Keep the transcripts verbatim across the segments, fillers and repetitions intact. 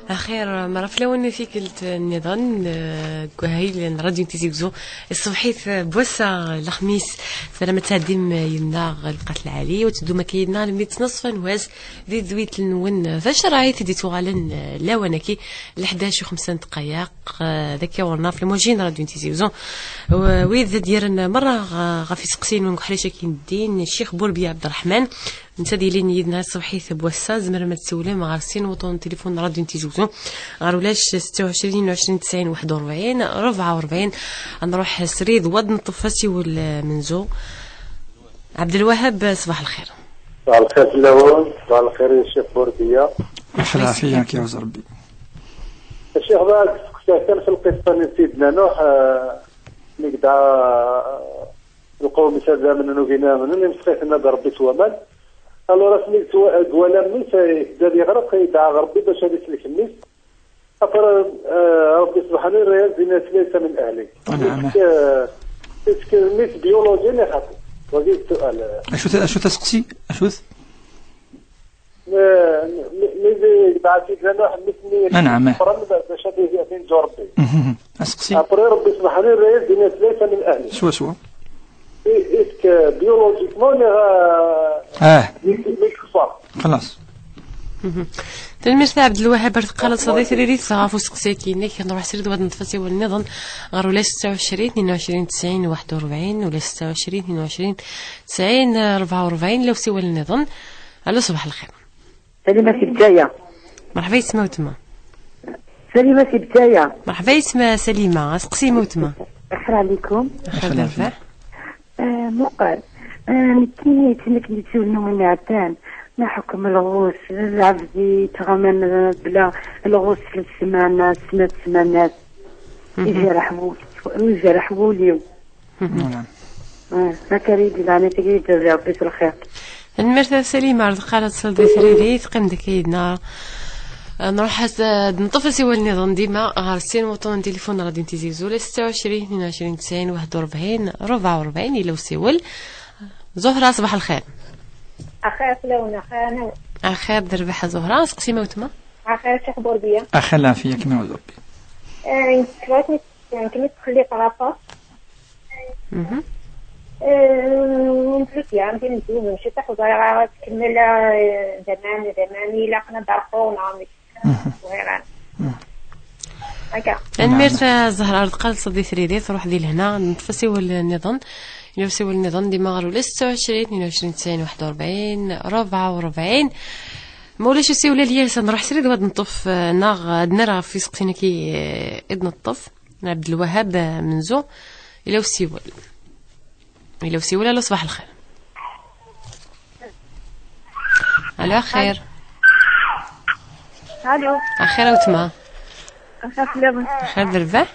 Axir, mara fell-awen i tikkelt nniḍen, eh, deg wahil n Radio Tizi Uzzu, ṣṣbeḥ-it, eh, n wass-a, lexmis, tram ad tɛeddim, eh, yid-neɣ lqat lɛali, u teddum akka yid-neɣ almi d ttnaṣfa n wass, di tedwilt-nwen, eh, tacerɛit i d-ittuɣalen, eh, lawan-agi, leḥdac u xemsa n ddqayeq, eh, d akka ɣur-neɣ f lmujin Radio Tizi Uzzu. W-, wid ad d-yerren merra ɣ-, ɣef iseqsiyen n uḥric-agi n ddin, Ccix Burbiya Abderrahman, netta ad yilin yid-neɣ ṣṣbeḥ-it n wass-a, tzemrem ad tsewlem ɣer sin wuṭṭun n tilifun n Radio Tizi Uzzu, ɣer ulac setta u ɛecrin, tnin u ɛecrin, tesɛin, waḥed u rebɛin, rebɛa u rebɛin. Ad nruḥ srid, wa d neṭṭef asiwel, eh, menzu. Ɛebdelwahab, ṣṣbeḥ lxir. Ṣṣbeḥ lxir fell-awen, ṣṣbeḥ lxir i Ccix Burbiya. Lxir ɛafiyek, ya Rebbi. Ccix, bɣiɣ ad k-steqsiɣ kan f lqissa n Sidna Nuḥ, eh, mi yedɛa, eh, lqawm-is ad amnen, ugin ad amnen, imsex-iten-id Rebbi s waman. Alors, asmi yettwa-, deg walam-is, eh, yedda ad yeɣreq, yedɛa ɣer Rebbi bac ad isellek mmi-s. Après, eh, Rebbi subḥanu yerra-yas, yenna-yas: "Laysa min ahlik." Anɛam. Yesk-, eh, yesk mmi-s biologi neɣ xaṭi? Wagi d ssual. Acu-t, acu-t aseqsi? Acu-t? Mi, mi, mi yebɛa Sidna Nuḥ mmi-s-nni, anɛam, eh, yexfer bac ad yafen Rebbi. Mhm. Aseqsi. Après, Rebbi subḥanu yerra-yas, yenna-yas: "Laysa min ahlik." Swaswa. Est-ce que biologiquement neɣ, eh, ah, mi, mi yexfer? Xlaṣ. Mhm. Tanemmirt a Ɛebdelwahab, ar teqqaleḍ s tiririt ɣef useqsi-agi-inek. Nruḥ srid, wa d neṭṭef asiwel nniḍen ɣer ulac setta u ɛecrin, tnin u ɛecrin, tesɛin, waḥed u rebɛin, ulac setta u ɛecrin, tnin u ɛecrin, tesɛin, rebɛa u rebɛin, la usiwel nniḍen. Alo, ṣṣbeḥ lxir. Salima si Bgaya. Merḥba yesma wetma. Salima si Bgaya. Merḥba yesma Salima, aseqsi ma wetma. Lxir ɛlikum. Lxir d rrbeḥ. Eh, muqal. Eh, nekkini yettnek-d yiwen n win iɛeddan. Ma ḥukm lɣus, lɛebd yettɣaman bla lɣus s ssmana, snat ssmanat. Mhm. Ijerreḥ wul-, ijerreḥ wul-iw. Mhm. Voilà. Ah, akka i d-, lɛana tagi i d-, Rebbi s lxir. Tanemmirt a Salima, ar deqqal ad tesleḍ i tririt, teqqim deg yid-neɣ. Ah, nruḥ as-, ad neṭṭef asiwel nniḍen dima ɣer sin wuṭṭun n tilifun n Radio Tizi Uzzu, setta u ɛecrin, tnin u ɛecrin, tesɛin, waḥed u rebɛin, rebɛa u rebɛin, yella usiwel. Zuhra, ṣṣbeḥ lxir. Axir fell-awen, axir, anaw. Axir d rrbeḥ a Zuhra, seqsi ma wetma. Axir, acu axbur bya? Axir, lɛafiya, kma iɛuz Rebbi. Eh, nekk bɣiɣ nekk mi txelliḍ rapport. Mhm. Eh, n plus, yeɛni, tin n dun, ciṭuḥ ẓriɣ ara tkemmel, eh, d aman, d aman, ilaq ad d-arqu, neɣ nekk. Mhm. Ẓriɣ ara. Mhm. Akka. Tanemmirt a Zahra, ar deqqal ad tesleḍ i tririt, truḥ di lehna, neṭṭef asiwel nniḍen. Yella usiwel nniḍen, dima ɣer ulac setta u ɛecrin, tnin u ɛecrin, tesɛin, waḥed u rebɛin, rebɛa u rebɛin. Ma ulac usiwel, a Lyas, ad nruḥ srid, wa d neṭṭef, eh, neɣ ad nerr ɣef iseqsiyen-agi, eh, i d-neṭṭef. Ɛebdelwahab, eh, Menzu, yella usiwel. Yella usiwel, alo, ṣṣbeḥ lxir. Alo, axir. Alo. Axir a wetma. Axir fell-awen. Axir d rrbeḥ.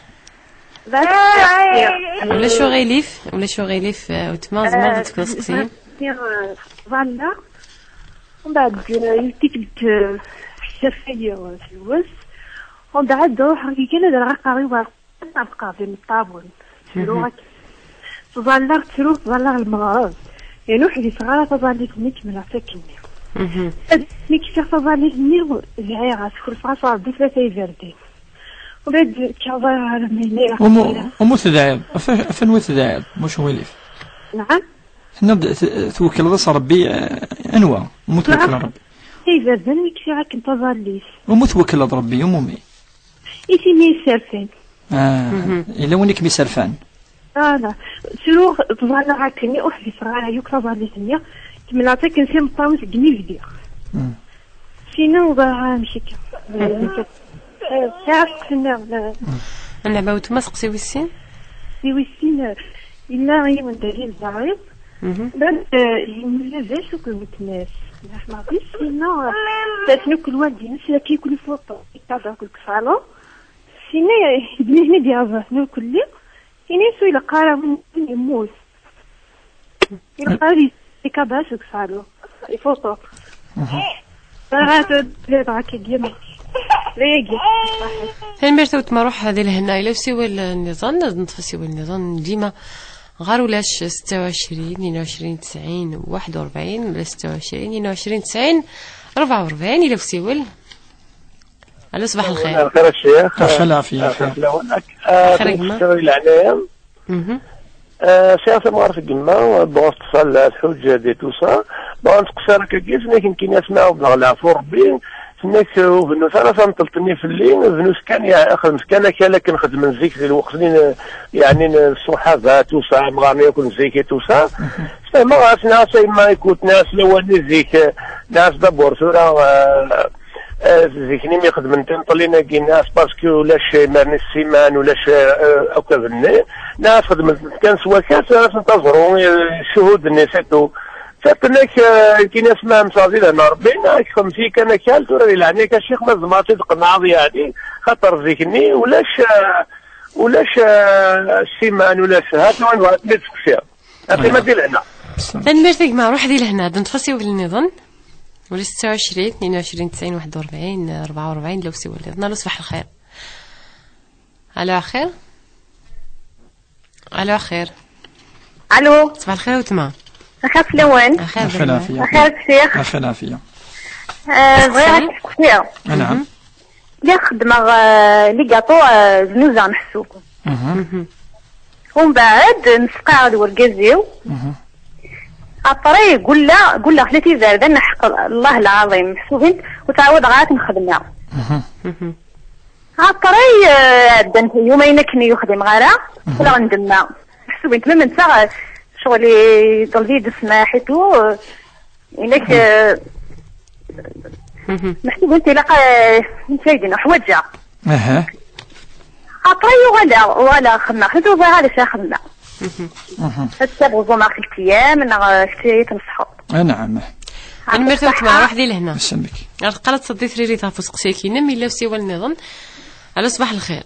Ulac uɣilif, ulac uɣilif, eh, wetma, tzemreḍ ad tekneḍ seqsiyen? Ẓalla. Mbeɛd, eh, tikkelt, eh, ḥsafay, eh, s lwes. Mbeɛd ruḥeɣ kan ad rɣaqeɣ i wer Ṭṭabqeɣ d imeṭṭawen. Ttruɣ akka. Ttẓallaɣ, ttruɣ, ttẓallaɣ lmeɣreb. Yerna ur ḥbiseɣ ara taẓallit-nni, kemmleɣ-tt akkenni. Mhm. Ad mi kfiɣ taẓallit-nni, dɛiɣ-as, kulfeɣ-as Ṛebbi tlata iberdan. Ula d kkaẓ ara ɣer Mhenni. Umu, umu tedɛiḍ? Ɣef, ɣef anwa tedɛiḍ? Muc uɣilif. Nɛam? Tenniḍ-d t-, twekleḍ-as Ṛebbi, eh, anwa? Umi twekleḍ Ṛebbi? Iberdan mi kfiɣ akken taẓallit. Umi twekleḍ Ṛebbi, umumi? I timi yesserfan. Ah, yella win i kem-iserfan? Ala, ttruɣ, ẓẓalleɣ akken, ur ḥbiseɣ ara yakk taẓallit-nni. Kemmleɣ-tt akken s imeṭṭawen seg mi bdiɣ. Mm. Sina ur ẓriɣ ara amek akka. Eh, sɛiɣ asteqsi nniḍen. Anɛam a weltma, seqsi wis sin. I wis sin, eh, yella yiwen d agil ẓẓaɣ-iw. Mhm. Dan, eh, yemmel d acu akked weltma-s. Leḥma di sina, eh, tasnukkel waldin-is, la kikul foto. Ikkader deg usalon. Sina, eh, d nitni d-yerẓa tasnukkelli. Sina, yesu ilaq ara win yemmut. Ilaq ara ikkader deg usalon. Ifoto. Mhm. Tanemmirt a weltma, ruḥ di lehna. Ila usiwel nniḍen, ad neṭṭef asiwel nniḍen dima ɣer ulac ستة وعشرين اثنين وعشرين تسعين واحد وأربعين ولا ستة وعشرين اثنين وعشرين تسعين أربعة وأربعين. Ila usiwel. Alo, ṣbaḥ lxir. Lxir a ccix. Lxir, lɛafiya. Lxir fell-awen. Ak-, ah, lxir a gma. Di leɛnaya. Mhm. Ah, sɛiɣ tamɣart n gma, bɣiɣ teṭṭef la tḥuǧǧ di tusa. Bɣiɣ ad nseqsi akka, akken kan asmi ɛawdeɣ leɛfu Rebbi, tenna-k ur bennut ara tanṭelt-nni fell-i, bnut kan, ya-, xedmet kan akal akken xedmen zik di lweqt-nni n, yeɛni n ṣṣuḥaba, tusa, amɣar-nni akk n zik i tusa. Mhm. Fehmeɣ-as, nniɣ-as a yemma, écoute, nniɣ-as lawan-nni zik, nniɣ-as d'abord tura, ah, Eh, zik-nni mi xedmen tinṭelin-agi, nniɣ-as, parce que ulac imar-nni ssiman, ulac, eh, akk ad-nni. Nniɣ-as, xedmen kan s wakal, nniɣ-as, taẓru, eh, ccuhud-nni, c'est tout. Tenna-k, eh, akken asmi ɛemseɣ di lehna Rebbi, nniɣ-ak, xedmet-iyi kan akal, tura di leɛnaya-k a ccix, ma tzemreḍ ad t-id-tqenɛeḍ, yeɛni, xaṭer zik-nni, ulac, eh, ulac, eh, ssiman, ulac, ha-t-an, bɣiɣ ad ten-id-seqsiɣ. Aqim-a di lehna. Tanemmirt a gma, ruḥ di lehna. Ad neṭṭef asiwel nniḍen. Ula ستة وعشرين اثنين وعشرين تسعين واحد وأربعين أربعة وأربعين, la usiwel nniḍen. Alo, ṣbaḥ lxir. Alo, axir. Alo, axir. Alo. Ṣbaḥ lxir a weltma. Axir fell-awen. Axir, axir, lɛafiya. Axir ccix. Axir, lɛafiya. Eh, bɣiɣ ad k-steqsiɣ. Anɛam. Mhm. Lliɣ xeddmeɣ, eh, les gâteaux, eh, znuzaɣ meḥsub. Mhm. Mhm. Umbeɛd, nesqaɛed wergaz-iw. Mhm. Après, gulleɣ, gulleɣ tlata iberdan, ḥeqq Allah lɛaḍim, meḥsubin, ur ttɛawadeɣ ara ad ten-xedmeɣ. Mhm. Mhm. Après, eh, ɛeddan yumayen akken ur xdimeɣ ara, mhm, qqleɣ ndemmeɣ. Meḥsubin, tma netta, eh, ccɣel iḍleb-iyi-d ssmaḥ et tout, eh, Inek, eh, mhm, meḥsub anta ilaq, eh, netta ay d-ḥwaǧeɣ. Aha. Après, uɣaleɣ, uɣaleɣ xedmeɣ. Ḥaca ur ẓriɣ ara d acu ara xedmeɣ. Mhm. Mhm. Ass-a, bɣuẓumeɣ tlata ayyam, neɣ, eh, kečč ay tneṣḥeḍ. Anɛam. Tanemmirt a weltma, ruḥ di lehna. Ar teqqar ad tṣeddi tririt ɣef useqsi-agi-inem, yella usiwel nniḍen. Alo, ṣbaḥ lxir.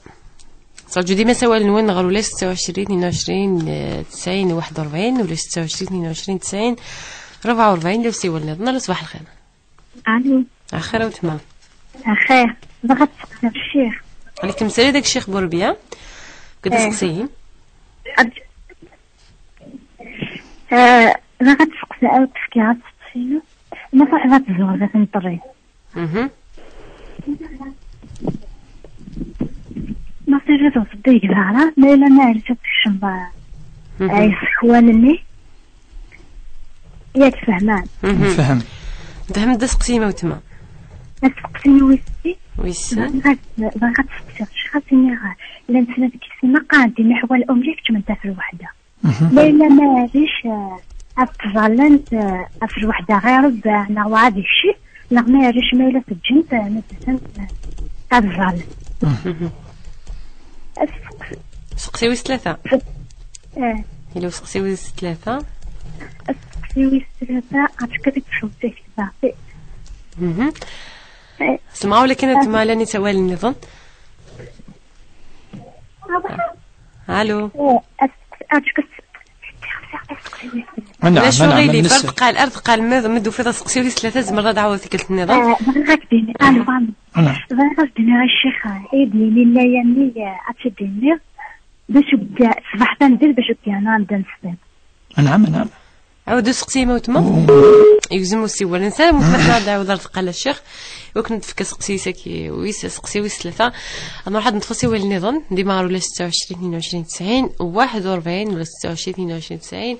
Ttṛaǧu dima asawal-nwen ɣer ula ستة وعشرين اثنين وعشرين تسعين واحد وأربعين ولا ستة وعشرين اثنين وعشرين تسعين أربعة وأربعين, la usiwel nniḍen. Alo, ṣbaḥ lxir. Alo. Axir a weltma. Axir. Bɣiɣ ad seqsiɣ ccix. Aleykum salam, d ccix Burbiya. Ked, eh, aseqsi. Ad-, eh, bɣiɣ ad seqsiɣ, ad tefkiɣ aseqsi-inu. Ma tṛuḥeḍ ad tzureḍ, ad ten-tṛuḥeḍ. Mhm. Ma tiliḍ ur teddig ara, ma yella ma ɛerriɣ ad tekcem, mhm, ay isekwan-nni. Yak tfehmem? Mhm. Nefhem. Nefhem d aseqsi-im a weltma. Aseqsi-inu wis sin. Wis sin. Bɣiɣ ad, bɣiɣ ad seqsiɣ, cxat iniɣ, llan snat deg sin, ma qqaren-d imiḥwal umli keččmen tafel waḥda. Mhm. Ma yella ma rric, eh, ad ttẓallent, eh, ɣef lweḥda ɣir rrbeɛ neɣ wɛad ikci, neɣ ma rric ma yella teǧǧent, eh, ma ǧǧent, eh, ad ẓẓallent. Mhm. Aseqsi. Seqsi wis tlata. Eh. Yella useqsi wis tlata. Aseqsi wis tlata, ad tekkat ad tḥewwes akteɣ. Mhm. Eh. Semɣa wala kan ad tmalen i tawal nniḍen. Alo. Eh, aseqsi, ad tekkat Anɛam, ulac anɛam, aɣilif, nnes-, ar deqqal, ar deqqal, ma, ma d-tufiḍ aseqsi wis tlata, tzemreḍ ad d-tɛawdeḍ tikkelt nniḍen. Eh, bɣiɣ ad d-iniɣ, anɛam. Anɛam. Bɣiɣ ad d-iniɣ a ccix, eh, i d-yini layami, eh, ad tt-id-iniɣ, d acu deg ṣṣbeḥ tameddit, d acu deg yeɛnan d anesfad. Anɛam, anɛam. Ɛawed useqsi-im a weltma. Mm. Yegzem usiwel. Nessaram weltma ad d-tɛawed ar deqqal a ccix. Iwakken ad d-tefk aseqsi-is-agi, wis, aseqsi wis tlata. Ad nruḥ ad neṭṭef asiwel nniḍen. Dima ɣer ula ستة وعشرين اثنين وعشرين تسعين واحد وأربعين ولا ستة وعشرين اثنين وعشرين تسعين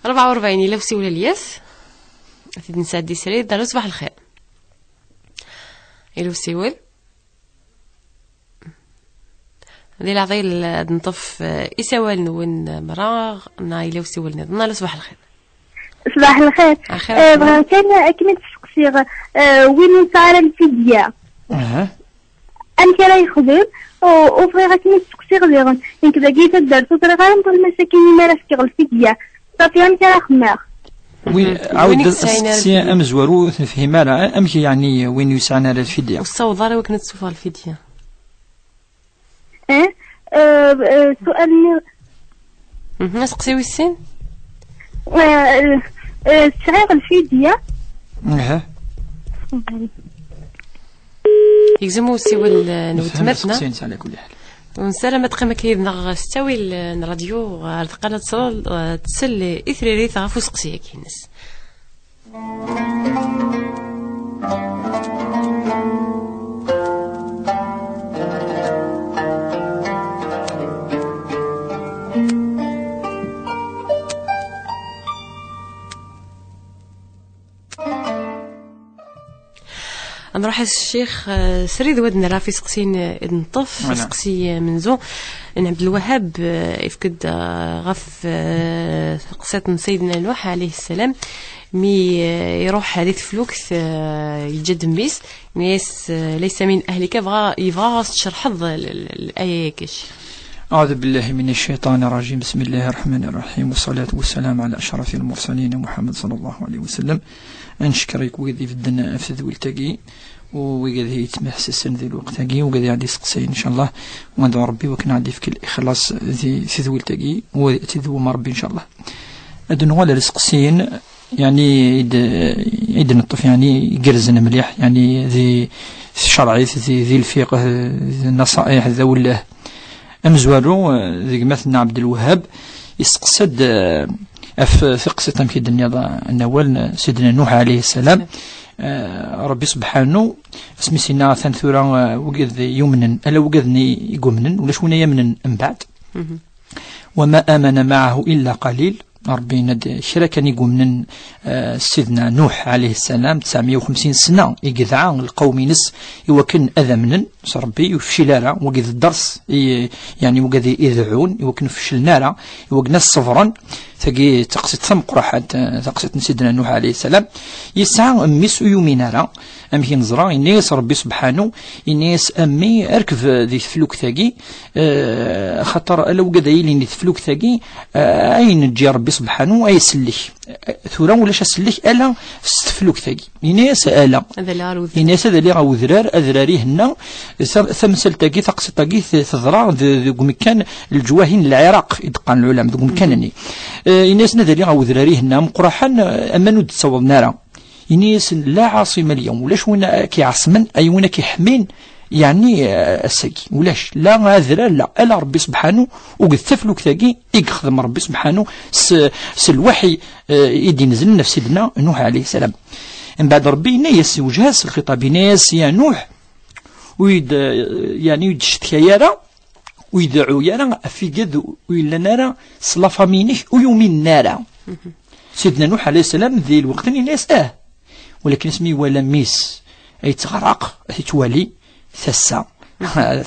Rebɛa u rebɛin, yella usiwel Ilyas. Ad t-id-nesɛeddi srid. Alo, ṣbaḥ lxir. Yella usiwel. Di leɛḍil ad neṭṭef, eh, isawal-nwen merra, neɣ yella usiwel nniḍen. Alo, ṣbaḥ lxir. Ṣbaḥ lxir. Axir. Eh, bɣiɣ kan akken ad d-steqsiɣ, eh, win ur nesɛi ara lfidya. Aha. Amek ara yexdem? U, u bɣiɣ akken ad d-steqsiɣ diɣen. Nekk dagi taddart ur ẓriɣ ara mḍel masakin imi ara fkeɣ lfidya. Ṣafi, amek ara xedmeɣ? Win, mhm, ɛawed win ur yesɛin ara asteqsi lfidya amezwaru, ur t-nefhim ara. Amek yeɛni win ur yesɛin ara lfidya? Ur tessaweḍ ara i wakken ad tessuffeɣ lfidya. Eh, eh, eh, sual-nni. Mhm, aseqsi wis sin? Eh, eh, eh, sɛiɣ lfidya. Aha. Yegzem usiwel, eh, n nefhem weltmatna aseqsi-nnes ɛla kulli ḥal. Nessaram ad teqqim akka yid-neɣ s ttawil, eh, n radyu, eh, ar deqqal ad tsel, eh, tsel i tririt ɣef useqsi-agi-ines. Nruḥ s ccix, eh, srid wad nra ɣef iseqsiyen, eh, i d-neṭṭef, voilà. Iseqsi, eh, menzu n Ɛebdelwahab, eh, ifk-d, eh, ɣef, eh, taqsiṭ n Sidna Nuḥ alayhi ssalam, mi, eh, iruḥ di teflukt, eh, yeǧǧa-d mmi-s, yenna-yas, eh, "Laysa min ahlika", yebɣa, yebɣa ɣas tcerḥeḍ l-, l-, l-aya-agi. أعوذ بالله من الشيطان الرجيم. بسم الله الرحمن الرحيم. والصلاة والسلام على أشرف المرسلين محمد صلى الله عليه وسلم. Ad neckeṛ akk wid ibedden ɣef tedwilt-agi, u wigad i yettmiḥsisen di lweqt-agi, u wigad i ɣ-d-iseqsayen, ncallah, u ad Ṛebbi wakken ad ɣ-d-ifk lixlaṣ di tedwilt-agi, u ad t-id-iwwem Ṛebbi, ncallah. Ad nuɣal ar iseqsiyen, yeɛni, i d-, i d-neṭṭef, yeɛni, igerrzen mliḥ, yeɛni, di tcerɛit, di, di lfiqh, di nnaṣa'iḥ, d awelleh. Amezwaru, eh, d gma-tneɣ Ɛebdelwahab, yesteqsa-d, eh, ɣef taqsiṭ amek i d-tenniḍ, eh, n awal n Sidna Nuḥ alayhi ssalam. Eh, Ṛebbi subḥanu, asmi s-yenna atan tura, eh, wigad yumnen, ala wigad-nni i yumnen, ulac win ay yamnen mbeɛd. Mhm. وما آمن معه إلا قليل. Ṛebbi yenna-d kra kan i yumnen, eh, Sidna Nuḥ alayhi ssalam, tesɛemya u xemsin sna i yedɛa lqawm-ines i wakken ad amnen s Ṛebbi, ur yefcil ara, wagi d dders i, yeɛni, wagi ad ideɛɛun i wakken ur feclen ara, i wakken ad ṣebren. Tagi d taqsiṭ tameqqraḥant, eh, taqsiṭ n Sidna Nuḥ alayhi ssalam. Yesɛa mmi-s ur yumin ara, amek i neẓra, yenna-yas Ṛebbi subḥanu, yenna-yas, "A mmi, rkeb di teflukt-agi, eh, axaṭer ala wigad ay yilin di teflukt-agi, eh, ay neǧǧi Ṛebbi subḥanu, ay sellek. Eh, tura ulac asellek ala s teflukt-agi." Yenna-yas, "Ala." Ad aliɣ ɣer udrar. Yenna-yas, "Ad aliɣ ɣer udrar, adrar ihenna." Ta-, tamsalt-agi, taqsiṭ-agi t-, teḍra de-, deg umekkan, leǧwahi n Lɛiraq, i d-qqaren lɛulama, deg umekkan-nni. Eh, yenna-yasen, "Ad aliɣ ɣer udrar ihenna, ameqqraḥan, eh, aman ur d-ttawḍen ara." Yenna-yasen, "لا عاصم اليوم", ulac win ad k-iɛeṣmen, ay win ad k-iḥmin, yeɛni, eh, ass-agi, ulac, la adrar, la, ala Ṛebbi subḥanu, u deg teflukt-agi i yexdem Ṛebbi subḥanu s, s lwaḥi, eh, i d-inezlen ɣef Sidna Nuḥ alayhi ssalam. Mbeɛd Ṛebbi yenna-yas, iwjeh-as lxiṭab, yenna-yas, "Ya Nuḥ, ur yi-d, eh, yeɛni ur yi-d-cetkay ara, ur ideɛɛu ara ɣef wigad ur yellan ara s la famille-inek, ur yuminen ara." Sidna Nuḥ alayhi ssalam di lweqt-nni yenna-yas, "Ah." Walakin asmi iwala mmi-s ay yetteɣraq, ad t-yettwali tasa.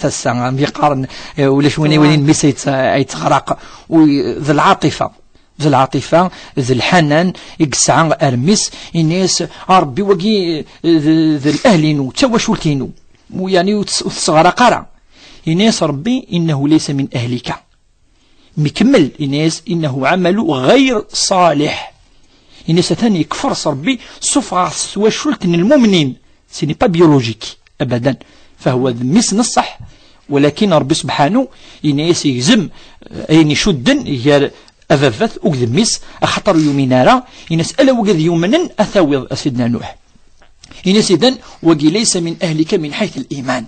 Tasa, am yeqqaren, eh, ulac win iwalin mmi-s ay yett-, ay yetteɣraq, u-, d lɛaṭifa. D lɛaṭifa, d lḥanan i yesɛa ar mmi-s, yenna-yas, "A Ṛebbi, wagi, eh, d, d lɛaḍima-inu, d tawacult-inu." U yeɛni ur tes-, ur tesseɣraq ara. Yenna-yas Ṛebbi, "إنه ليس من أهلك." Mi kemmel, yenna-yas, "إنه عمل غير صالح." Yenna-yas, atan yekfer s Ṛebbi, suffɣeɣ-t s twacult n lmumnin. Ce n'est pas biologique, abadan. Fahwa d mmi-s n ṣṣeḥ, walakin Ṛebbi subḥanu, yenna-yas, yegzem, eh, ayen icudden gar ababat u d mmi-s, axaṭer ur yumin ara, yenna-yas, "Ala wigad yumnen, ad tawiḍ, a Sidna Nuḥ." Yenna-yas, "Idan, wagi laysa min ahlika min ḥayt al-iman."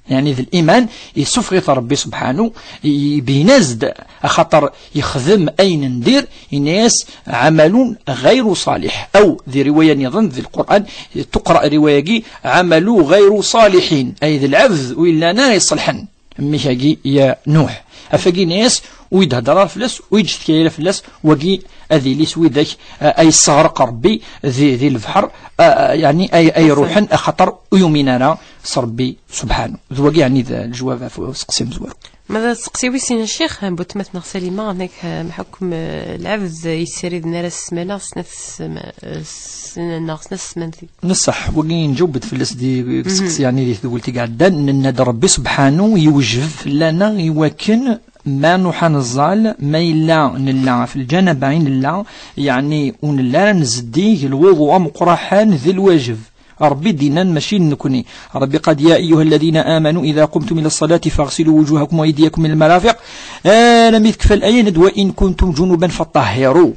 Yeɛni d liman, yessufeɣ-it Ṛebbi subḥanu, yebyen-as-d, axaṭer yexdem ayen n dir, yenna-yas, "عمل غير صالح." Aw, di riwaya nniḍen di Lqur'an, tuqra riwaya-agi, "عمل غير صالح." Ay d lɛebd ur yellan ara iṣelḥen. Mmi-k-agi ya Nuḥ. Ɣef wagi yenna-yas, Ur yedhedder ara fell-as, ur yettcetkay ara fell-as, wagi ad yili s widak, eh, ay yesseɣreq Ṛebbi di, di lebḥer, eh, eh, yeɛni ay, ay ruḥen, axaṭer ur yumin ara s Ṛebbi subḥanu. D wagi yeɛni d lejwab ɣef useqsi amezwaru. Ma d aseqsi wis sin, a Ccix, n butmat neɣ Salima, amek, eh, mḥukm, eh, lɛebd yessariden ara s ssmana, snat ssma-, eh, s-, neɣ snat ssmantin? Neṣṣeḥ, wagi nǧaweb-d fell-as di, di useqsi, yeɛni di tedwilt i iɛeddan, nenna-d Ṛebbi subḥanu yewjeb fell-aneɣ i wakken ma nruḥ ad neẓẓal, ma yella nella ɣef lǧanaba i nella, yeɛni ur nelli ara nzeddig lwuḍu ameqqraḥan d lwajeb. Ṛebbi d-yennan mačči d nekni. Ṛebbi qad, يا أيها الذين آمنوا إذا قمتم إلى الصلاة فاغسلوا وجوهكم وأيديكم إلى المرافق. Alammi tekfa laya, yenna-d, وإن كنتم جنبا فطهروا.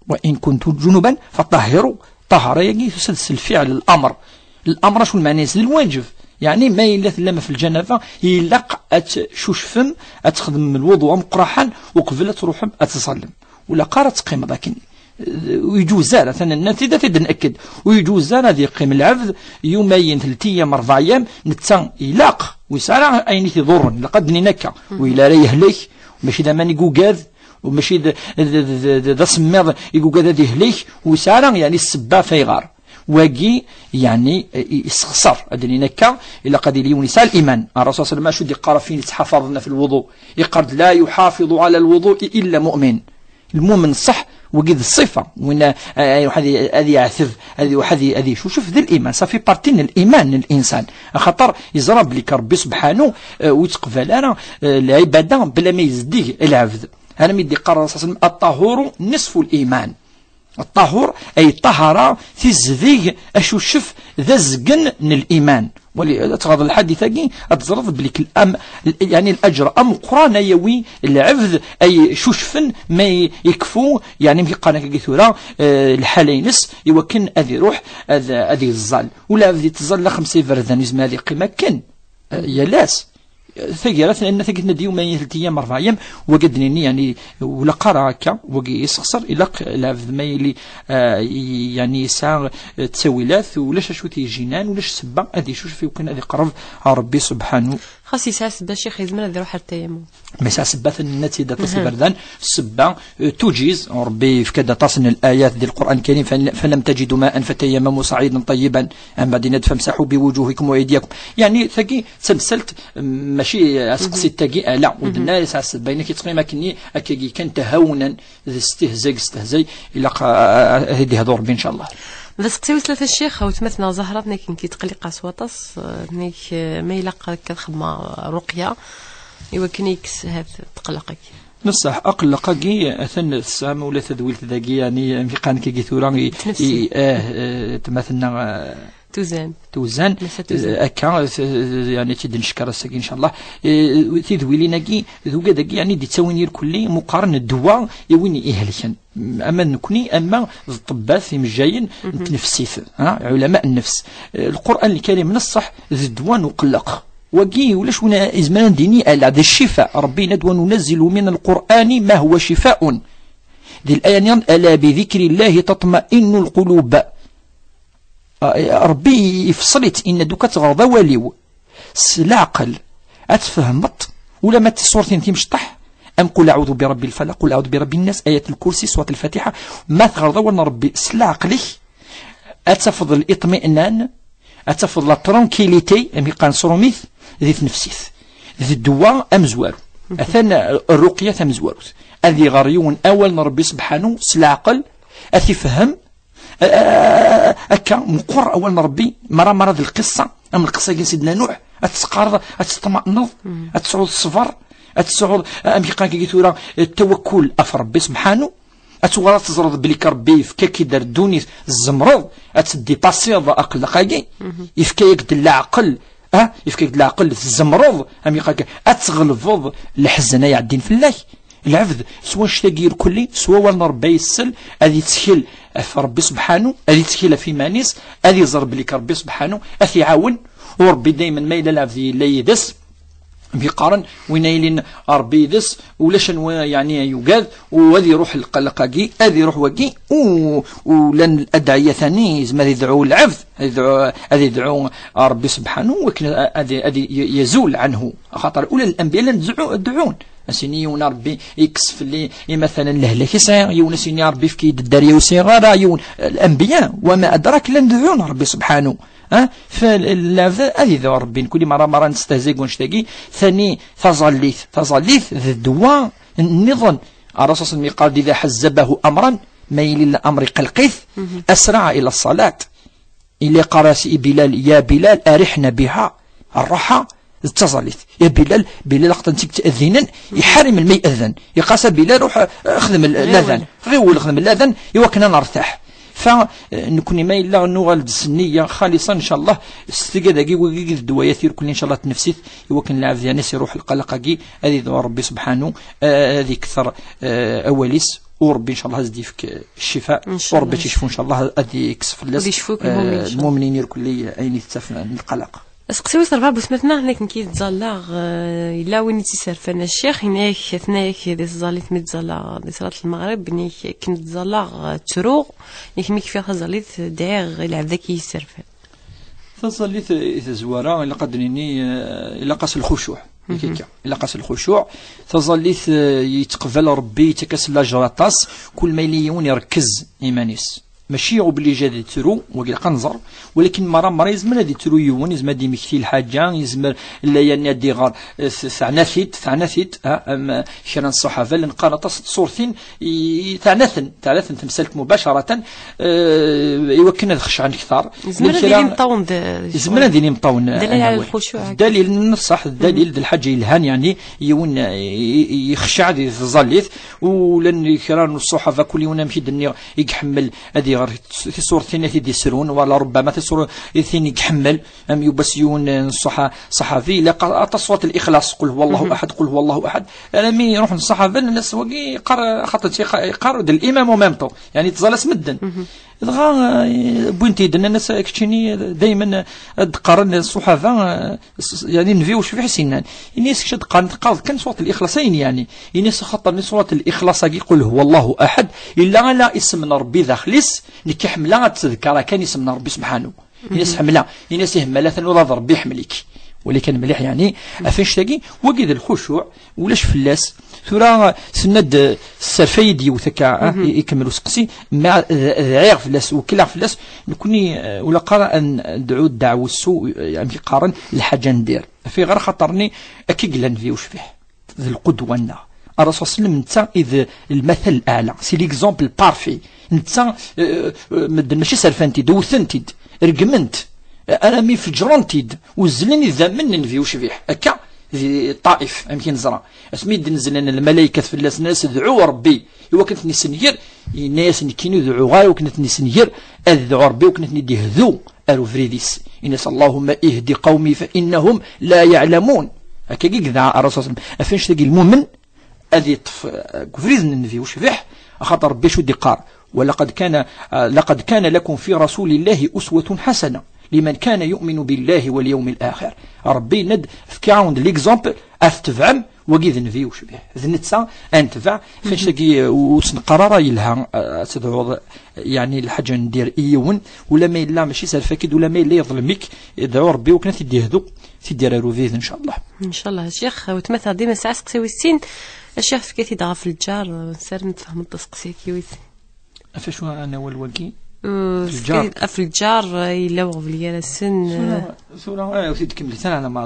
وإن كنتم جنبا فطهروا. Ṭṭahara-agi tusa-d s lfiɛl, l-amr. L-amr acu lmeɛna-is? D lwajeb. Yeɛni ma yella tellam ɣef lǧanaba, ilaq ad tcucfem, ad txedmem lwuḍu ameqqraḥan uqbel ad tṛuḥem ad tẓallem. Ur ilaq ara ad teqqimeḍ akken. Ur yeǧuz ara, atan nna-t-id, ad t-id-nekked. Ur yeǧuz ara ad yeqqim lɛebd yumayen, telt ayyam, ṛebɛ ayyam, netta ilaq, ur yesɛi ara ayen i t-iḍurren, ilaq ad d-nini akka. Ur yelli ara yehlek, mačči d aman i yugad, u mačči d, d, d, d, d asemmiḍ i yugad ad yehlek, ur yesɛi ara, yeɛni, ssebba ɣef ayɣer. Wagi, yeɛni, i-, yessexṣer, ad d-nini akka, ilaq ad yili yiwen yesɛa liman. Ṛṛasul صلى الله عليه وسلم acu d-yeqqar ɣef win yettḥafaḍen ɣef lwuḍu? Yeqqar-d: لا يحافظ على الوضوء إلا مؤمن. Lmumen ṣṣeḥ, wagi d ṣṣifa, win a, a, a, ad, ad yeɛteb, ad, ad, ad yecucef d liman, ça fait partie n liman n linsan, axaṭer yeẓra belli Ṛebbi subḥanu, eh, ur yettqbal ara, eh, lɛibada bla ma yezdig lɛebd. Armi d-yeqqar Ṛṛasul صلى الله عليه وسلم: الطهور نصف الإيمان. Ṭṭahur, ay ṭṭahara, tizdeg, acucef, d azgen n liman. Wali, ad tɣaḍ lḥadit-agi, ad teẓreḍ belli k-, am, yeɛni, laǧer ameqqran ay yawi lɛebd ay cucfen ma i-, ikfu, yeɛni, mi qqaren akka tura, eh, lḥala-ines, i wakken ad iruḥ ad, ad yeẓẓal. Ula lɛebd yettẓalla xemsa iberdan, yezmer ad yeqqim akken, eh, yal ass. Taggara, tenna tagi, tenna-d yumayen, telt ayyam, ṛebɛ ayyam, wagi ad d-nini, yeɛni, ur ilaq ara akka, wagi yessexṣer, ilaq lɛebd ma yili, ah, yeɛni, yesɛa, eh, ttawilat, ulac acu t-yejjinan, ulac ssebba ad icucef i wakken ad iqerreb ɣer Ṛebbi subḥanu. Xas yesɛa ssebba, Ccix, yezmer ad iruḥ ar tayammu. Ma yesɛa ssebba, tenna-tt-id aṭas iberdan, ssebba, eh, tujiz, Ṛebbi yefka-d aṭas n layat di Lqur'an Lkarim, فلم تجدوا ماء فتيمموا صعيدا طيبا, ambaɛd yenna-d: فامسحوا بوجوهكم وأيديكم. Yeɛni, tagi d tamsalt, mačči aseqsi n tagi, ala, ur d-nenna ara yesɛa ssebba, yenna-k yettqim akkenni, akkagi kan, tahawunan, d stehzay, stehzay, ilaq a, a, a, ad d-ihdu Ṛebbi, ncallah. D aseqsi wis tlata, Ccix, weltma-tneɣ Zahra, tenna-k nekk yettqelliq-iyi s waṭas, eh, tenna-k, eh, ma ilaq akka ad xedmeɣ ṛuqya, i wakken ad yekkes hat tqelleq-agi. Neṣṣeḥ, aqelleq-agi, atan tesɛam ula tadwilt dagi, yeɛni, amek i qqaren-agi tura, i, i, eh, eh, tma tenna, eh, tuzan. Tuzan, eh, akka, eh, yeɛni, ad tt-id-neckeṛ ass-agi, ncallah. Eh, tidwilin-agi, d ugad-agi, yeɛni, d-ittawin irkelli, muqaren ddwa i win ihelken. Ama d nekni, ama d ṭṭebbat imejjayen n tnefsit, ha, ɛulama n nnefs. Eh, Lqur'an Lkarim neṣṣeḥ d ddwa n uqelleq. Wagi ulac win izemren ad d-yini ala, d ccifa. Ṛebbi yenna-d: وننزل من القرآن ما هو شفاء. Di laya-nni, ألا بذكر الله تطمئن القلوب. Ah, Ṛebbi ifṣel-itt, yenna-d: uka teɣreḍ awal-iw s leɛqel, ad tfehmeḍ, ula ma d tiṣurtin timecṭaḥ, am قل أعوذ برب الفلق، قل أعوذ برب الناس، آية الكرسي، سورة الفاتحة, ma teɣreḍ awal n Ṛebbi s leɛqel-ik, ad tafeḍ liṭminan, ad tafeḍ la tranquillité, amek qqaren s ṛumit, di tnefsit. D ddwa amezwaru. Atan rruqya tamezwarut. Ad iɣer yiwen awal n Ṛebbi subḥanu s leɛqel, ad t-ifhem, a-, a-, a-, akka, meqqer awal n Ṛebbi, mara, mara d lqissa, am lqissa-agi n Sidna Nuḥ, ad teqqareḍ, ad teṭma'neḍ, ad tesɛuḍ ṣṣber, ad tesɛuḍ, a-, amek iqqar-agi tura, eh, tawakkul ɣef Ṛebbi subḥanu, ad tuɣal ad teẓreḍ belli Ṛebbi yefka-k-id ar ddunit, tzemreḍ ad teddipasiḍ aqelleq-agi, yefka-yak-d leɛqel, ah, yefka-yak-d leɛqel, tzemreḍ, amek iqqar-agi, ad tɣelbeḍ leḥzen ay iɛeddin fell-ak. Lɛebd, s wannect-agi irkelli, s wawal n Ṛebbi ay yessel, ad yettkel ɣef Ṛebbi subḥanu, ad yettkel ɣef iman-is, ad iẓer belli Ṛebbi subḥanu ad t-iɛawen, u Ṛebbi daymen ma yella lɛebd yella yid-s, mi qqaren, win ay yilin Ṛebbi yid-s, ulac anwa, yeɛni, ay yugad, u ad iruḥ lqelleq-agi, ad iruḥ wagi, u, u llan adaɛiyat-nni, yezmer ad idɛu lɛebd, ad idɛu, ad idɛu Ṛebbi subḥanu, wakken ad, ad yazul ɛanhu. Axaṭer ula d lanbiya llan dɛu-, dɛun. Asini yiwen Ṛebbi yekkes fell-i, i, matalan, lehlak i sɛiɣ, yiwen asini Ṛebbi efk-iyi-d dderya ur sɛiɣ ara, yiwen, الأنبياء, وما أدراك, llan dɛun Ṛebbi subḥanu. Ha? Fa lɛebd ad idɛu Ṛebbi, nekni mara mara nestehza deg wannect-agi, tani taẓallit, taẓallit d ddwa nniḍen. Ṛṛasul sallam yeqqar-d: إذا حزبه أمرا, ma yili l'amr iqelq-it, أسرع إلى الصلاة. Illa yeqqar-as i Bilal: يا بلال أرحنا بها. Rraḥa d taẓallit. Ya Bilal, Bilal aqtan zik ttadinen, iḥar melmi i adzan. Yeqqar-as a Bilal: ruḥ, eh, xdem l-, ladan. Ɣiwel xdem ladan, iwakken ad nertaḥ. Fa, eh, nekni ma yella nuɣal-d s nniya xaliṣa, ncallah, s tigad-agi, wagi d ddwayat irkelli, ncallah, tnefsit, iwakken lɛebd, yani, s iruḥ lqalaq-agi, ad idɛu Ṛebbi subḥanu, eh, ad ikter, eh, awal-is, u Ṛebbi, ncallah, ad s-d-yefk, eh, ccifa, u Ṛebbi ad icfu, ncallah, ad yekkes fell-as, ad icfu akk lmumnin, eh, ncallah, lmumnin irkelli ayen i tettaf n lqalaq. Aseqsi wis ṛebɛa, bu tmatma, nekk, nekk i ttẓallaɣ, eh, yella win i tt-iserfan a ccix, yenna-yak, tenna-yak di tẓallit mi ttẓallaɣ di ṣlat lmeɣrib, yenna-yak akken ttẓallaɣ, eh, ttruɣ, yenna-yak mi kfiɣ taẓallit, dɛiɣ i lɛebd-agi i yi-iserfan. Taẓallit, eh, i tazwara, ilaq ad d-nini, eh, ilaq-as lxucuɛ. Akka, ilaq-as lxucuɛ. Taẓallit, eh, yettqbal Ṛebbi, yettak-as lajer aṭas, kul ma yili yiwen irekkez iman-is. Mačči obligé ad yettru, wagi ilaq ad nẓer, walakin mara mara yezmer ad yettru yiwen, yezmer ad d-yemmekti lḥaǧa, yezmer la, yani, ad d-iɣer, eh, t-, teɛna-t-id, teɛna-t-id, ha, am, eh, kra n ṣṣaḥaba llan qqaren aṭas n tṣurtin, i, i, teɛna-ten, teɛna-ten temsalt mubacaratan, eh, iwakken ad xecɛen ktar. Yezmer ad yili imeṭṭawen d, yezmer ad yili imeṭṭawen, dalil ɛla lxucuɛ. Dalil n ṣṣeḥ, dalil d lḥaǧa yelhan, yani, yiwen, eh, i, i, yexceɛ di tẓallit, u llan kra n ṣṣaḥaba, kul yiwen amek i d-nniɣ, i iḥemmel ad iɣer tiṣurtin i t-id-isrun, wala rubbama tiṣurtin i iḥemmel, am yuba s yiwen n ṣṣaḥa-, ṣṣaḥabi, ilaq aṭas ṣurat Lixlaṣ, qul huwa Allahu ahad, qul huwa Allahu ahad. Alami ruḥen ṣṣaḥaba, nnan-as wagi yeqqar, xaṭer yeqqar d l'imam en même temps, yani ttẓalla-s medden. Dɣa, eh, wwin-t-id, nnan-as keččini daymen ad d-qqaren ṣṣaḥaba, eh, S-, s-, yani, nnbi ucbiḥ i s-yennan. Ini-as kečč ad d-qqaren teqqareḍ kan surat Lixlaṣ, ayen yani. Ini-as axaṭer ni surat Lixlaṣ-agi, qul huwa Allahu ahad, illa ala isem n Ṛebbi daxel-is, nekk ḥemmleɣ ad ttdekkareɣ kan isem n Ṛebbi subḥanu. Ini-as ḥemmleɣ, ini-as ihemma latan ula d Ṛebbi iḥemmel-ik. Wali kan mliḥ, yani, ɣef annect-agi, wagi d lxucuɛ, ulac fell-as. Tura, tenna-d, sserfay-d yiwet akka, ah, i-, ikemmel useqsi, ma d-, dɛiɣ fell-as, wekleɣ fell-as, nekni, eh, ur ilaq ara ad nedɛu ddeɛwa ssu, eh, amek i qqaren, lḥaǧa n dir. Ɣef ayɣer? Axaṭer-nni akka i yella nnbi ucbiḥ. D lqudwa-nneɣ. Ṛṛasul sallam netta i d lmatal aɛla. C'est l'exemple parfait. Netta, eh, eh, medden mačči serfan-t-id, wten-t-id, regmen-t, eh, arami feǧren-t-id, uzzlen idammen n nnbi ucbiḥ. Akka, di Ṭṭaif, amek i neẓra. Asmi i d-nezlen lmalaykat fell-as, nnan-as, dɛu Ṛebbi, i wakken ad ten-issenger, yenna-yas, nekkini ur dɛuɣ ara i wakken ad ten-issenger, ad dɛu Ṛebbi i wakken ad ten-id-ihdu ar ubrid-is. Ini-as, اللهم اهد قومي فإنهم لا يعلمون. Akkagi i yedɛa Ṛṛasul sallam. Ɣef annect-agi lmumen ad yeṭṭef, eh, deg ubrid n nnbi ucbiḥ, axaṭer Ṛebbi acu d-iqqar? ولقد كان، eh, لقد كان لكم في رسول الله أسوة حسنة لمن كان يؤمن بالله واليوم الآخر. Ṛebbi yenna-d, fkiɣ-awen-d l'exemple, ad t-tebɛem, wagi d nnbi ucbiḥ. D netta ad netbeɛ, f annect-agi, eh, ur tt-neqqar ara yelha, eh, ad tedɛuḍ, eh, yani lḥaǧa n dir i yiwen, ula ma yella mačči serfak-id, ula ma yella yeḍlem-ik, dɛu Ṛebbi wakken ad t-id-yehdu, t-id-yerr ar ubrid, ncallah. Ncallah, a Ccix, weltma-tneɣ dima tesɛa aseqsi wis sin, a Ccix, tefka-t-id ɣef lǧar, nessaram ad tfehmeḍ aseqsi-agi wis sin. Ɣef acu anawal wagi? Eh, lǧar. Tefka-t-id ɣef lǧar, eh, yella uɣbel gar-asen, tura, eh. Tura, eh, ur t-id-kemmlet ara, la, ma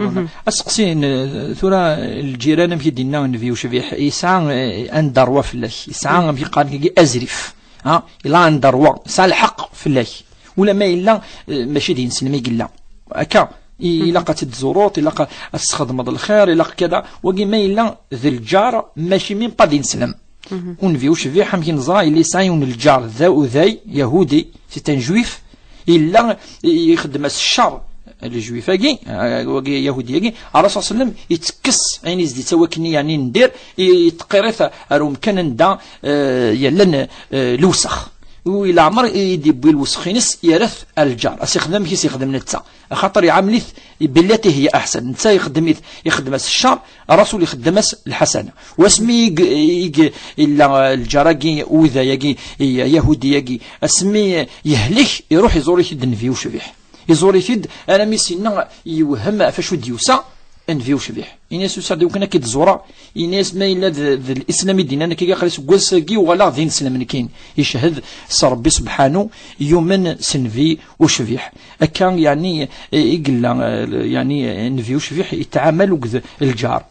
aseqsi n, eh, tura, lǧiran, amek i d-yenna nnbi ucbiḥ, yesɛa, eh, un droit fell-ak, yesɛa, amek i qqaren, azrif. Ha, yella un droit, yesɛa lḥeqq fell-ak. Ula ma yella, eh, mačči d ineslem i yella. Akka, i-, ilaq ad tt-id-tzureḍ, ilaq ad tesxedmeḍ lxir, ilaq kada. Wagi ma yella d lǧar, mačči même pas d ineslem. Unbi ucbiḥ, amek i neẓra, yella yesɛa yiwen lǧar d auday, yahudi, c'est un juif, yella i-, ixeddem-as ccer, le juif-agi, eh, wagi yahudi-agi, Ṛṛasul sallam, yettekkes ayen i s-d-yettawi akken, yani, n dir, i-, yettqiṛṛi-t ar umkan anda, eh, yellan, eh, lewsex. U leɛmer i d-yewwi lewsex-ines, yerra-t ar lǧar. As-ixdem amek i s-ixdem netta. Axaṭer iɛamel-it billati hiya aḥsan. Netta ixdem-it, ixdem-as ccer, Ṛṛasul ixdem-as lḥasana. Wasmi i g-, i g-, illa lǧar-agi, uday-agi, i-, yahudi-agi, asmi yehlik, iruḥ iẓur-it-id nnbi ucbiḥ. Iẓur-it-id, armi s-yenna yewhem ɣef acu d-yusa, Nnbi ucbiḥ. Ini-as usaɣ-d i wakken ad k-id-ẓureɣ. Ini-as ma yella d, d lislam i d-yennan akka, aql-i seg wass-agi uɣaleɣ d ineslem nekkin. Icehhed s Rebbi subḥanu, yumen s nnbi ucbiḥ. Akka, yeɛni, i yella, eh, yeɛni, nnbi ucbiḥ yettɛamal akked lǧar.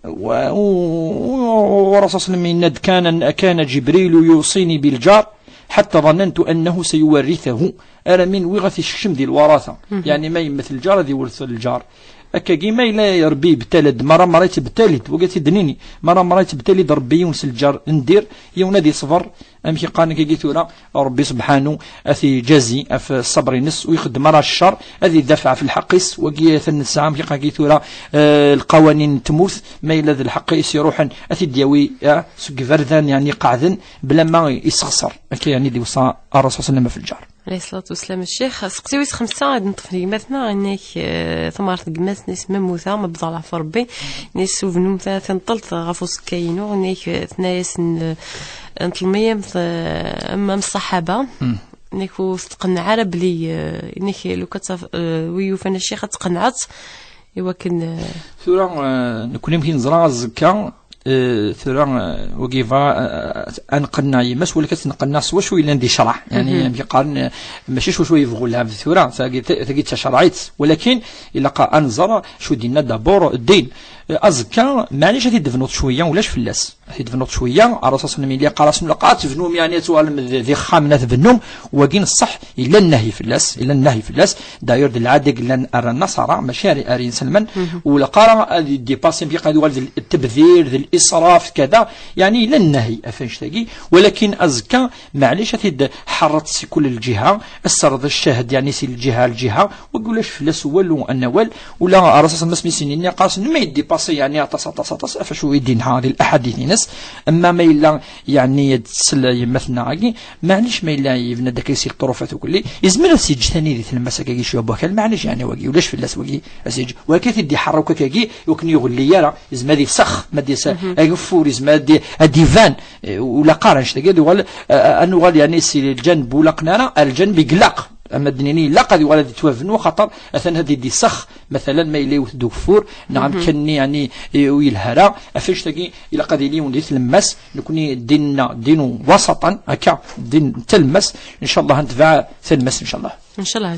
و-، و-، والرسول صلى الله عليه وسلم يناد: كان، كان جبريل يوصيني بالجار حتى ظننت أنه سيورثه. Armi nwiɣ ad t-isekcem di lwaraṭa. Yeɛni ma yemmet lǧar ad iwret lǧar. Akkagi ma yella Rebbi yebtal-d, mara mara yettebtal-id, wagi ad t-id-nini, mara mara yettebtal-id Rebbi yiwen s lǧar n dir, yiwen ad iṣber, amek i qqaren akkagi tura, Rebbi subḥanu ad t-ijazi ɣef ṣṣber-ines, ur ixeddem ara ccer, ad idafeɛ ɣef lḥeqq-is. Wagi atan nesɛa, amek i qqaren akkagi tura, eh, lqawanin n tmurt, ma yella d lḥeqq-is iruḥen ad t-id-yawi, eh, seg iberdan, yeɛni, qeɛden, bla ma isexṣer. Akka, yeɛni, d-iweṣṣa Ṛṛasul صلى الله عليه وسلم ɣef lǧar. Alayhi ṣṣalatu wassalam. Ccix, aseqsi wis xemsa ad neṭṭef deg gma-tneɣ, inna-k, eh, tamɣart n gma-tneɣ, isem Mamuta, ma bḍaleɣ ɣef Rebbi, inna-k s ubnum ta-, tinṭelt ɣef uṣekka-inu, inna-k, eh, tenna-yasen, eh, n tlmiyamt, eh, am, am ṣṣaḥaba, inna-k ur tettqenneɛ ara belli, eh, inna-k lukan taf-, eh, wi yufan a ccix ad tqenɛeḍ, i wakken, eh, tura, eh, nekkni amek i neẓra azekka, eh, tura, eh, wagi yebɣa, eh, ad nqenneɛ yemma-s, walakin ad tt-nqenneɛ s wacu yellan di ccreɛ. Yeɛni, amek i qqaren, eh, mačči s wacu yebɣu lɛebd tura, tagi, tagi d tacerɛit, walakin ilaq ad nẓer acu d-yenna d'abord ddin. Eh, azekka, maɛlic ad t-id-tebnuḍ cwiya, ulac fell-as. Ad t-id-tebnuḍ cwiya, Ṛṛasul صلى الله عليه وسلم yella yeqqar-asen, ilaq ad tebnum, yeɛni, ad tuɣalem d, d ixxamen ad tbennum, wagi n ṣṣeḥ, yella nnahi fell-as, yella nnahi fell-as. D'ailleurs, d lɛada i yellan ar Nnaṣara, mačči ar, ar inselmen, ur ilaq ara ad idipasi, amek i qqaren, ad yuɣal d ttebdir, d lisraf, kada, yeɛni yella nnahi ɣef annect-agi, walakin azekka, maɛlic, ad t-id-ḥerreḍ si kul lǧiha, ad s-terreḍ ccahd, yeɛni, si lǧiha ar lǧiha, wagi ulac fell-as walu n wawal, ula Ṛṛasul صلى الله عليه وسلم asmi s-yenna, yeqqar-asen, ma yedipasi, yeɛni, aṭas, aṭas, aṭas, ɣef wacu i d-yenha di laḥadit-ines, amma ma yella, yeɛni, ad tsel yemma-tneɣ-agi, maɛlic ma yella yebna-d akka si ṭṭurufat ukelli, yezmer ad s-yeǧǧ tani di tlemmast akkagi cwiya n wakal, maɛlic, yeɛni, wagi, ulac fell-as wagi, ad s-yeǧǧ. Walakin ad t-id-iḥerr akk akkagi, i wakken ur yuɣelli ara, yezmer ad ifsex, ma d-yas ageffur, yezmer ad d-, ad d-iban, eh, ula qqar annect-agi, ad yuɣal, eh, ad nuɣal, yeɛni, si lǧanb ur laqen ara, ar lǧanb i ilaq. Ama d-nini ilaq ad yuɣal ad yettwabnu, axaṭer atan ad d-isex, matalan, ma yella yewwet-d ugeffur, neɣ amkan-nni, yeɛni, ur yelha ara, ɣef annect-agi ilaq ad yili yiwen di tlemmast. Nekkni ddin-nneɣ ddin wasaṭan, akka, ddin n tlemmast, ncallah ad netbeɛ tlemmast, ncallah. Ncallah.